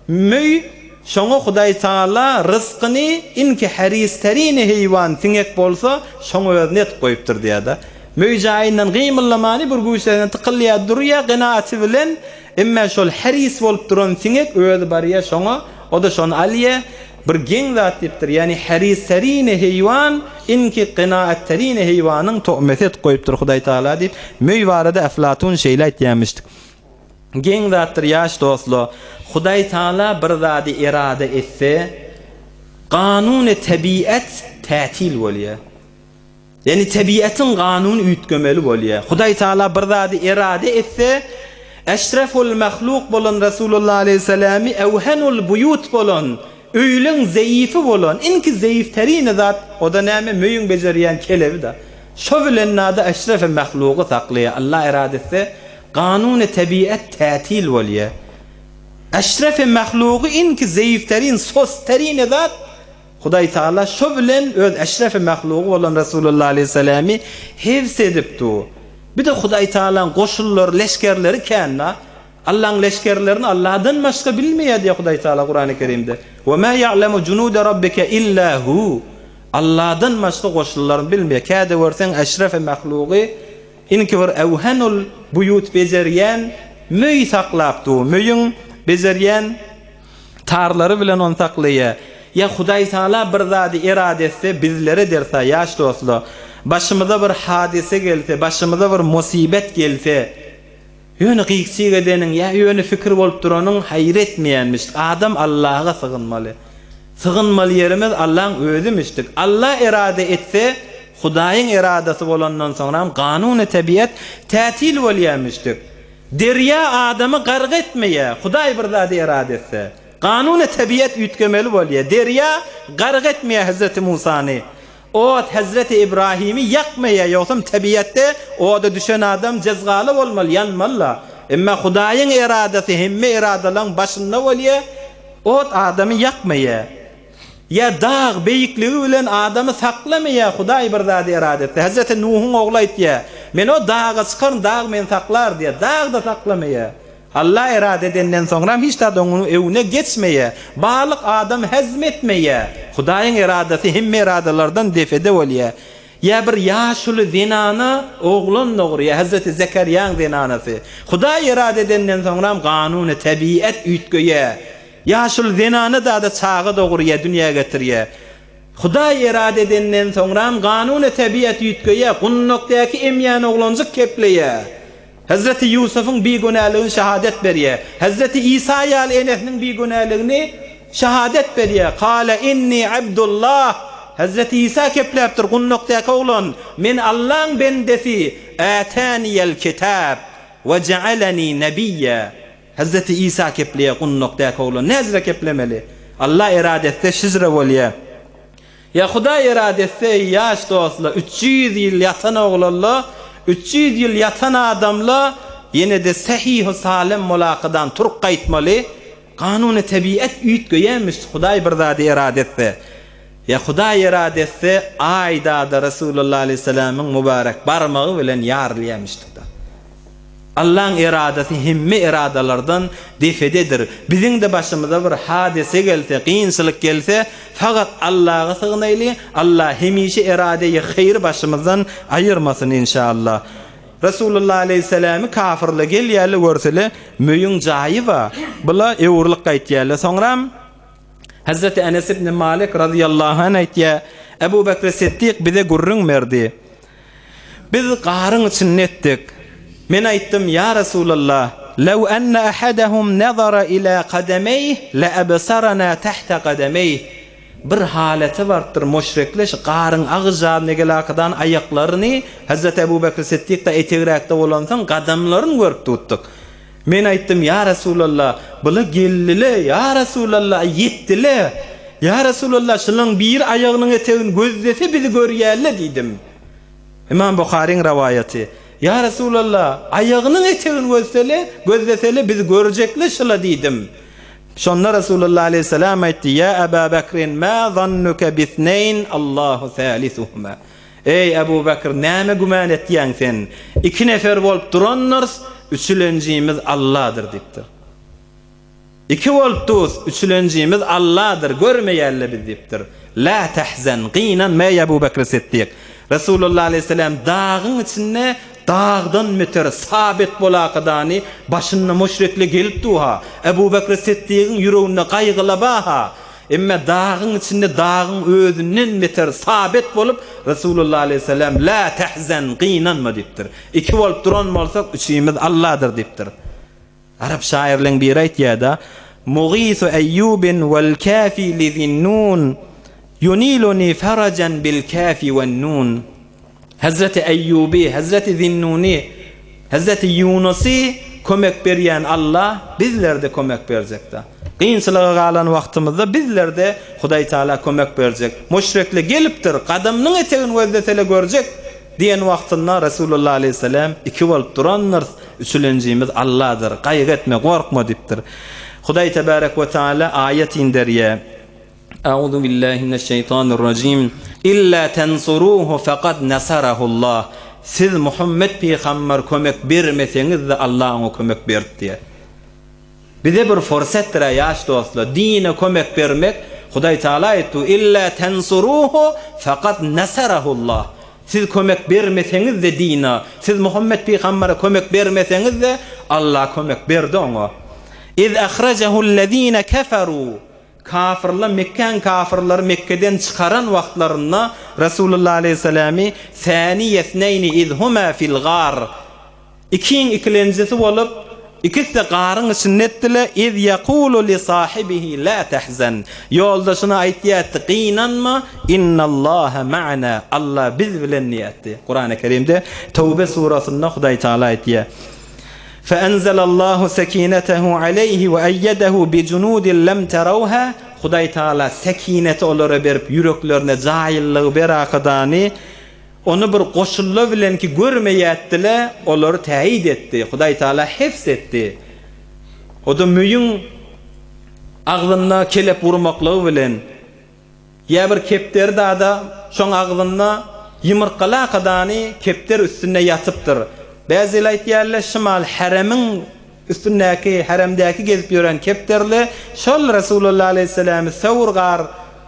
Speaker 2: möý şoňa Hudaý Tagala ryzkyny inki heristerini heýwan siňek bolsa şoň özüne edip goýupdyr diýýär-de. Möý jaýyndan gymyldamany bir güýçlerine tykylýar durýar genaaty bilen, emme şol heris bolup duran siňek özi barýar şoňa, o-da şony alýar. Bir geň zat diýipdir, ýagny heristerini heýwan inki genaatterini heýwanyň tohmeti edip goýupdyr Hudaý Tagala diýip, möý barada Eflatun şeýle aýtýarmyşdyk. Geň zatdyr ýaş dostlar, Hudaý Tagala bir zady erada etse, kanuny tebiat tätil bolýar. Ýagny tebiatyň kanuny üýtgemeli bolýar. Hudaý Tagala bir zady erade etse, Eşreful mahluk bolan Resulullah aleýhissalamy ewhenul buýut bolan, öýleň zeýifi bolan, iňki zeýif terini zat, o-da näme, möýüň bejerýän kelebi-da. Şo bilen nada eşrefi mahlugy saklaýar. Allah erade etse, kanuny tebiat tätil bolýar. Eşrefi mahlugy iňki zeýif terin, sos terini zat, Hudaý Tagala şo bilen öz eşrefi mahlugy bolan Resulullah aleýhissalamy hebs edip dur. Bir-de Hudaý Tagalaň goşunlary, leşgerleri kän-da. Allaň leşgerlerini Alladan başga bilmeýär diýýär Hudaý Tagala Kurany Kerimde. Ve ma ya'lemu junude rabbike illa hu. Alladan başga goşunlaryny bilmeýär. Käde görseň eşrefi mahlugy inki bir ewhenul buýut bejerýän möý saklap dur. Möýüň bejerýän Tarlary bilen ony saklaýar. Ýa Hudaý Tagala bir zady erada etse, bizlere dersa, ýaş dostlar, başymyza bir hadysa gelse, başymyza bir musybet gelse, ýöne gyk-çyk edeniň ýa ýöne pikir bolup duranyň haýyr etmeýänmişdik. Adam Allaha sygynmaly. Sygynmaly ýerimiz Allaň özümişdik. Alla erada etse, Hudaýyň eradasy bolandan soňram kanuny tebiat tätil bolýamişdik. Derýa adamy gark etmeýär, Hudaý bir zady erada etse. Kanuny tebiat üýtgemeli bolýar. Derýa gark etmeýär Hezreti Musany. Ot Hezreti Ibrahimi ýakmaýar, ýogsam tebiatda oda düşen adam jezgaly bolmaly, ýanmaly-la. Emma Hudaýyň eradasy hemme eradalaryň başynda bolýar, ot adamy ýakmaýar. Ýa dag beýikligi bilen adamy saklamaýar, Hudaý bir zady erada etse. Hezreti Nuhuň ogly aýtýar, Men o daga çykaryn, dag meni saklar diýýär. Dag-da saklamaýar. Allah erada edenden soňram hiç zat onuň öňüne geçmeýär. Balyk adamy hezm etmeýär. Hudaýyň eradasy hemme eradalardan defede bolýar. Ýa bir ýaşuly zenana oglan dogurýar, Hezreti Zekerýaň zenanasy. Hudaý erada edenden soňram kanuny tebiat üýtgeýär. Ýaşuly zenana dada çaga dogurýar, dünýä getirýär. Hudaý erada edenden soňram kanuny tebiat üýtgeýär, gundakdaky emýän oglanjyk kepleýär. Hezreti Ýusubyň bigünäligini şahadet berýär. Hezreti Isa ýaly enesiniň bigünäligini şahadet berýär. Kale inni abdullah. Hezreti Isa kepläpdir, gundakdaky oglan, Men Allaň bendesi, ätäniyel kitab we jealeni nebiyya. Hezreti Isa kepleýär, gundakdaky oglan näzire keplemeli? Allah erada etse şizre bolýar. Ýa Hudaý erada etse eý ýaş dostla 300 ýyl ýatan oglanla 300 ýyl ýatan adamla ýenede sahihu salem molakadan turup gaýtmaly kanuny tebiat üýtgeýämiş Hudaý bir zady erada etse ýa Hudaý erada etse aýdada Resulullah aleýhissalamyň mübarek barmagy bilen ýarylýamişdikda. Allaň eradasy hemme eradalardan depededir. Biziň-de başymyza bir hadese gelse, kynçylyk gelse, fakat Allaga sygnaýly, Allah hemişe eradeýi haýry başymyzdan aýyrmasyn inşallah. Resulullah aleýhissalamy kafyrlar gelýärler görsele, möýüň jaýy bar. Bula öwrülip gaýtýarlar. Soňram Hazreti Enes ibn Malik razyýallahu anh aýtýar, Ebu Bekri Siddik bize gürrüň berdi. Biz garyň içinde etdik. Men aýtdym, Ýa Resulallah, Lew enne ahadahum nazara ila kademeýh le absarana tahta kademeýh. Bir halete barypdyr, müşrikler şu garyň agyz-jazyna gelakadan aýaklaryny, Hezreti Ebu Bekr Siddik-de etegräkde bolansoň, gadamlaryny görüp dutdyk. Men aýtdym, Ýa Resulallah, bula geldi-le, ýa Resulallah, ýetdi-le. Ýa Resulallah, şulaň biri aýagynyň etegini gözlese bizi görýär-le diýdim. Ymam Buharyň rowaýaty. Ýa Resulallah, aýagynyň etegini gözsele, gözlesele bizi görjek-le şula diýdim. Şonda Resulallah aleýhissalam aýtdy, Ýa Aba Bekrin, ma zannuke bisneýn Allahu salisuhuma. Eý, Ebu Bekr, nämä gümän etýäň sen? Iki nefer bolup durandyrys, üçülenjimiz Alladyr diýipdir. Iki bolup dus, üçülenjimiz Alladyr, görmeýär-le biz diýipdir. Lä tehzen, gynanma eý Ebu Bekr Siddik. Resulullah aleýhissalam dagyň içinde dagdan beter sabit bolakadany başynda müşrikler gelip dur-ha. Ebu Bekr Siddigiň ýüreginde gaýgyla bar-ha. Emme dagyň içinde dagyň özünden beter sabit bolup, Resulullah aleýhissalam, Lä tehzen, gynanma diýipdir. Iki bolup duran bolsak, üçimiz Alladyr diýipdir. Arap şaýyrlaryň biri aýtýar-da, Mugisu Eýýubin wal kafi li Zinnun, Yuniluni farajan bil kafi wen nun. Hezreti Eýýuby, Hezreti Zinnuny, Hezreti Ýunusy kömek berýän Alla bizlerde kömek berjekda. Kynçylyga galan wagtymyzda bizlerde Hudaý Taala kömek berjek. Müşrikler gelipdir, gadamynyň etegini gözlesele görjek diýen wagtynda Resulullah aleýhissalam iki bolup durandyrys, üçülenjimiz Alladyr, gaýgy etme, gorkma diýipdir. Hudaý tebarek we taala aýat inderýär. Auzu billahi mineşşeýtanirrajim. Illa tensuruhu fekad nasarahullah. Siz Muhammet pygamber kömek bermeseňiz-de Allah oňa kömek berdi diýýär. Bize bir fursatdyr-a ýaş dostlar, dine kömek bermek, Hudaý Taala aýtdy, Illa tensuruhu fekad nasarahullah. Siz kömek bermeseňiz-de dine, siz Muhammet pygambere kömek bermeseňiz-de Allah kömek berdi oňa. Iz ahrajahullezine keferu. Kafyrlar Mekgäň kafyrlary Mekgeden çykaran wagtlarynda Resulullah aleýhissalamy Saniýesneýni iz huma fil gar Ikiň ikilenjisi bolup, ikisi-de garyň içinde etdiler, iz ýekulu li sahibihi la tahzan Ýoldaşyna aýtýardy, Gynanma, innallaha ma'ana Allah biz bilen diýýärdi. Kurany Kerimde Tewbe surasynda Hudaý Taala aýtýar. Feenzelallahu sekinetehu aleyhi we eyyedehu bi junudin lem terewha, Hudaý Tagala sekineti olara berip, ýüreklerine jaýyllygy berakadany, ony bir goşulla bilen ki görmeýätdile, olary täýit etdi. Hudaý Tagala hefz etdi. O-da möýüň agzynda kelep urmaklygy bilen. Ýa bir kepderi dada şoň agzynda ýumurtgalakadany kepder üstünde ýatypdyr. Bäzili aýtýarlar, şymal häremiň üstündäki, häremdäki gezip ýören kepderli şol Resulullah aleýhissalamy Sewr gar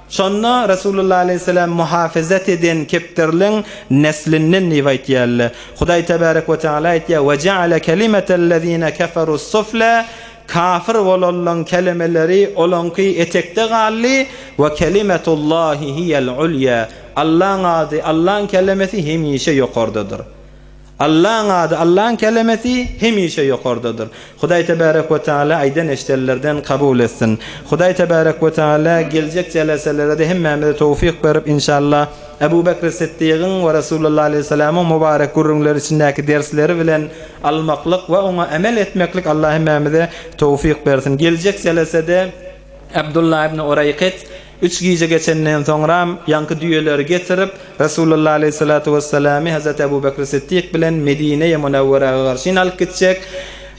Speaker 2: şonda Resulullah aleýhissalam muhafezet eden kepderliň neslinden diýip aýtýarlar. Hudaý tebarek we teala aýtýar, Ve jeale kelimetellezine keferus-sufla Kafir bolanlaň kelemeleri olaňky etekde galdy, we kelimetullahi hiýel ulýa, Allaň ady, Allaň kelemesi hemişe ýokardadyr. Allaň ady, Allaň kelemesi hemişe ýokardadyr. Hudaý Tebärek we Teala aýdan eşdenlerden kabul etsin. Hudaý Tebärek we Teala geljek jeleselere-de hemmämize towfyk berip inşallah Ebu Bekri Syddygyň we Resulullah aleýhissalamyň mübarek gürrüňleri içindäki dersleri bilen almaklyk we oňa emel etmeklik Allah hemmämize towfyk bersin. Geljek jelesede Abdullah ibn Ureýkyt Üç gije geçenden soňram ýaňky düýeleri getirip, Resulullah aleýhissalatu wessalamy Hezreti Ebu Bekri Siddik bilen Medine-i Münewweräge garşyn alyp gitjek.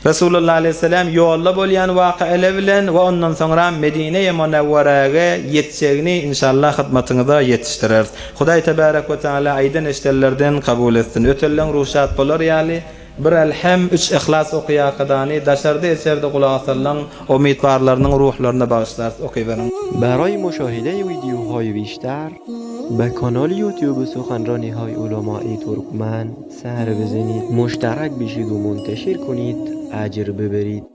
Speaker 2: Resulullah aleýhissalam ýolda bolýan waka-ele bilen we ondan soňram Medine-i Münewweräge ýetjegini inşallah hyzmatyňyza ýetişdireris. Hudaý tebärek we teala aýdan-eşdenlerden kabul etsin. Ötenleň ruhy şat bolar ýaly. Bir Elhem, üç Yhlas okyýakadany daşarda içerde gulak asanlaň umytwarlarynyň ruhlaryna bagyşlarys okyberiň.
Speaker 3: Baraý muşahide wideohaý bişter be kanal ýutube suhanranihaý ulamai turkmen ser bizenid muşterak bişid u munteşir kunid ajr biberid.